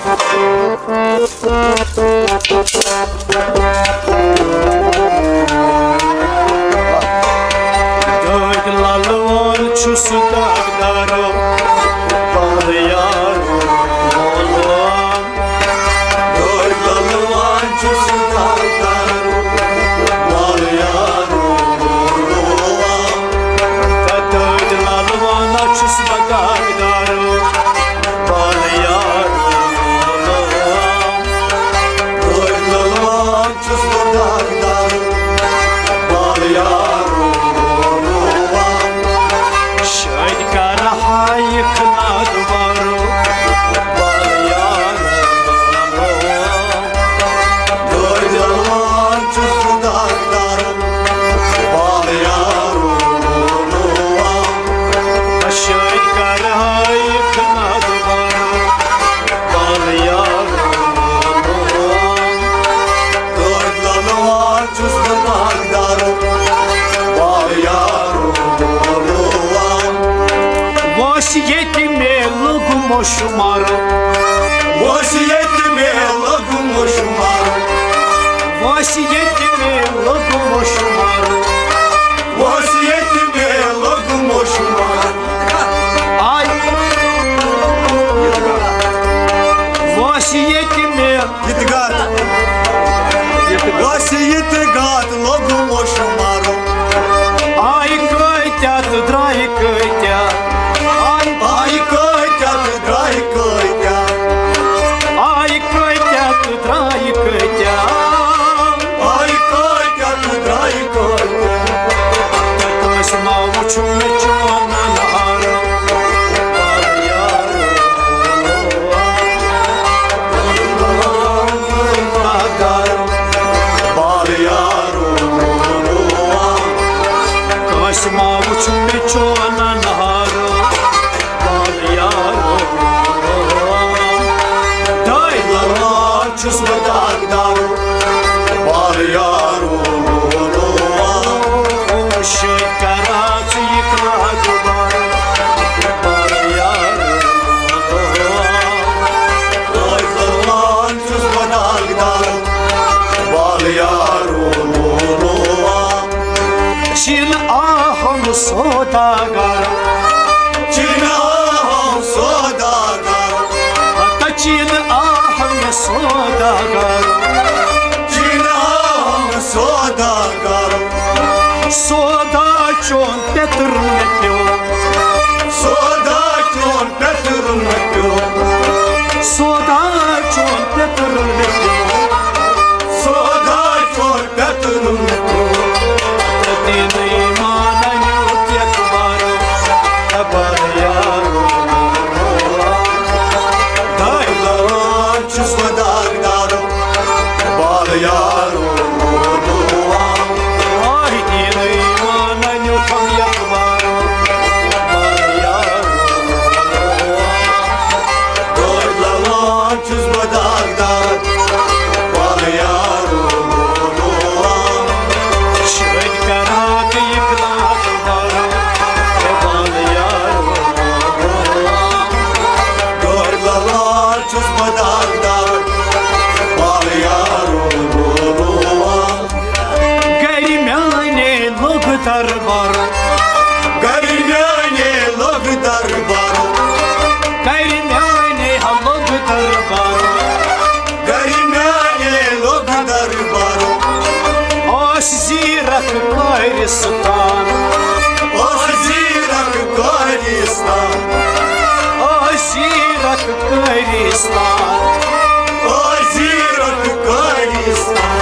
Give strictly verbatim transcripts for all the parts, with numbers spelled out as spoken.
دٲدۍ لَلوان چھُس داغدارو، پَلہٕ یارو، مولوان۔ دٲدۍ لَلوان چھُس داغدارو، پَلہٕ یارو، مولوان۔ دٲدۍ لَلوان چھُس بہٕ داغدارو، پَلہٕ یارو، مولوان۔ دٲدۍ لَلوان چھُس بہٕ داغدارو، پَلہٕ یارو، مولوان۔ شٲدۍ کَرٕ ہایِکھ نادوارو، پَلہٕ یارو، مولوان۔ دٲدۍ لَلوان چھُس بہٕ داغدارو، پَلہٕ یارو، مولوان۔ شٲدۍ کَرٕ ہایِکھ نادوارو، پَلہٕ یارو، مولوان۔ دٲدۍ لَلوان چھُس بہٕ داغدارو، پَلہٕ یارو، مولوان۔ وۄس ییٚتہِ مےٚ لوٚگ مۄشمار۔ وۄس ییٚتہِ مےٚ لوٚگ مۄشمار۔ وۄس ییٚتہِ مےٚ لوٚگ مۄشمار۔ وۄس ییٚتہِ مےٚ لوٚگ مۄشمار۔ آے۔ وۄس ییٚتہِ مےٚ یہِ تہِ گَتھ۔ وۄس یہِ تہِ گَتھ لوٚگ مۄشمار۔ آیہِ کۭتیٛاہ تہٕ درٛایہِ کۭتیٛاہ۔ آیہِ آیہِ کۭتیٛاہ تہٕ درٛایہِ کۭتیٛاہ۔ آیہِ کۭتیٛاہ تہٕ درٛایہِ کۭتیٛاہ۔ آیہِ کۭتیٛاہ تہٕ درٛایہِ کۭتیٛاہ۔ تہٕ کٲنٛسہِ ما وُچھُم مےٚ چون نارٕ۔ کٲنٛسہِ ما وُچھ مےٚ چون نہار، وَل یارو۔ دٲے لَلوان چھُس بہٕ داغدار، وَل یارو۔ شٲدۍ کَرا ژٕ یہِ کَتھ دُبارٕ، وَل یارو۔ دٲے لَلوان چھُس بہٕ داغدار، وَل یارو۔ چین آہم سوداگر۔ چین آہم سوداگر۔ ہتا چین آہم سوداگر۔ چین آہم سوداگر۔ سودا چون پیتر مےٚ پیوٚو۔ سودا چون پیتر مےٚ پیوٚو۔ سودا چون پیتر مےٚ پیوٚو۔ سودا چون پیتر مےٚ پیوٚو۔ تہٕ دینٕے مانن یُتھ یَتھ بارو۔ خبر یارو۔ دٲے لَلوان چھُس بہٕ داغدارو۔ بال یارو۔ آے دینٕے مانن یُتھ یَتھ بارو۔ بال یارو۔ دٲے لَلوان چھُس بہٕ داغدار، وَل یارو۔ شٲدۍ کَرا تہٕ یہِ کَتھ دُبارٕ، وَل یارو۔ دٲے لَلوان چھُس بہٕ داغدار، وَل یارو۔ گَرِ میٛانہِ لوٚگ دربار۔ گَرِ میٛانہِ لوٚگ دربار۔ گَرِ میٛانہِ ہا لوٚگ دربار۔ گَرِ میٛانہِ لوٚگ دربار۔ اوس زیٖرَک قٲرِستان۔ اوس زیٖرَک قٲرِستان۔ اوس زیٖرَک قٲرِستان۔ اوس زیٖرَک قٲرِستان۔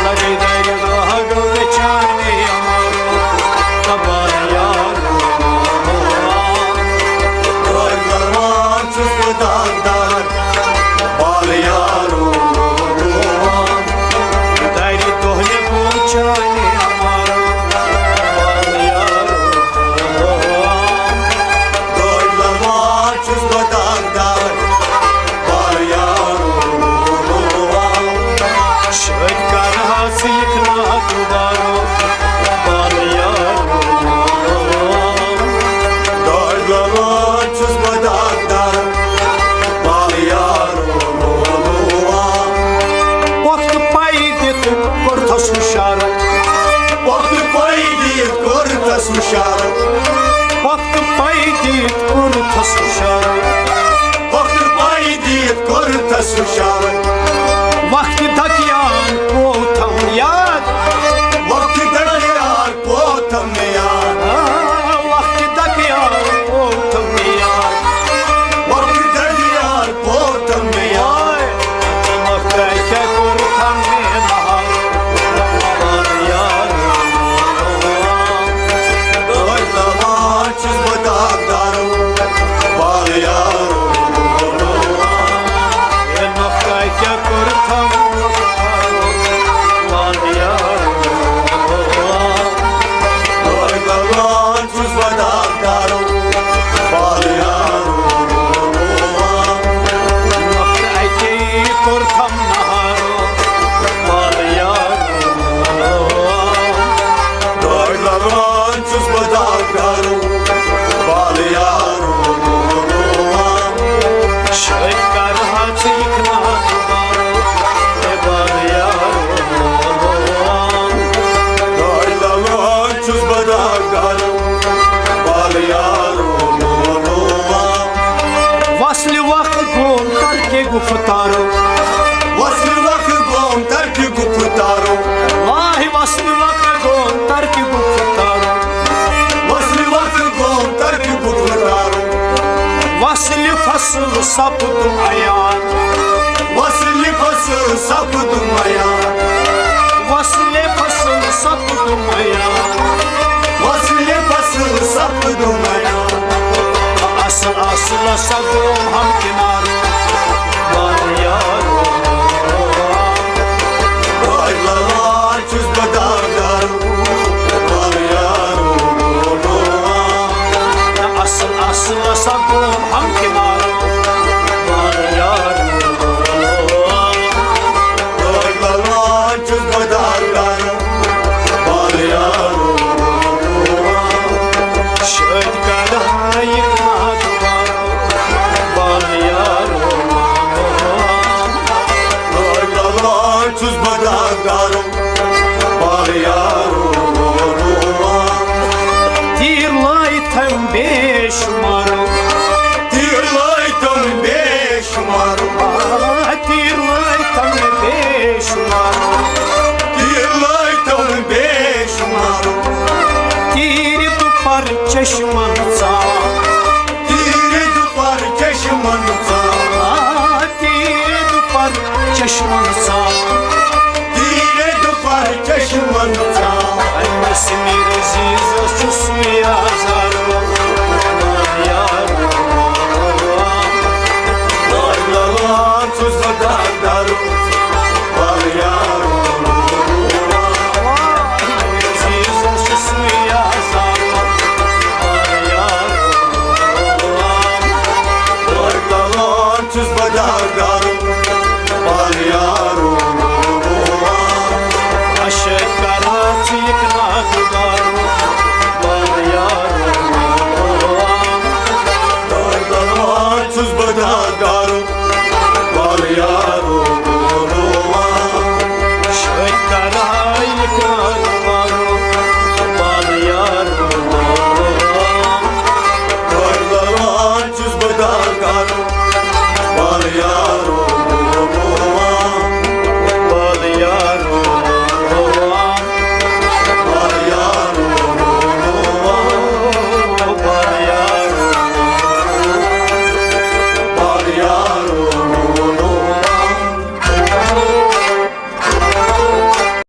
لگے دَرِ دۄہ گوٚو مےٚ چانہِ یارو، خبر یارو۔ دٲے لَلوان چھُس بہٕ داغدار، وَل یارو۔ دَرِ دۄہ مےٚ گوٚو چانہِ یارو، وَل یارو۔ دٲے لَلوان چھُس بہٕ داغدار، ترکہِ گُفتارو۔ وصل وقت گوم ترکہِ گُفتارو۔ واہ وصل وقت گوم ترکہِ گُفتارو۔ وصل وقت گوم ترکہِ گُفتارو۔ وصل فصل سپدُم عیان۔ وصل فصل سپدُم عیان۔ وصل فصل سپدُم عیان۔ وصل فصل سپدُم عیان۔ اصل اصل سپدُم ہمکنار۔ بار یارو۔ بار لالان چھُس بہٕ داغدار۔ بار یارو۔ اصل اصل سپدُم ہمکنار۔ بار یارو۔ بار لالان چھُس بہٕ داغدار۔ بال یارو۔ شٲدۍ کڑان یہِ ناغ بال۔ بال یارو۔ بال لالان چھُس بہٕ داغدار۔ بال یارو۔ تیٖر لٲے تھم بے شمارو۔ تیٖر لٲے تھم بے شمارو۔ آ، تیٖر لٲے تھم بے شمارو۔ تیٖر لٲے تھم بے شمارو۔ تیٖرِ دُپر چشمن ژاو۔ تیٖرِ دُپر چشمن ژاو۔ آ، تیٖرِ دُپر چشمن ژاو۔ تیٖرِ دُپر چشمن ژاو۔ أمِس میٖر عزیزس چھُ سُے آزار۔ یارو۔ لالان چھُس بہٕ داغدار۔ بال یارو۔ عزیزس چھُ سُے آزار۔ بال یارو۔ لالان چھُس بہٕ داغدار۔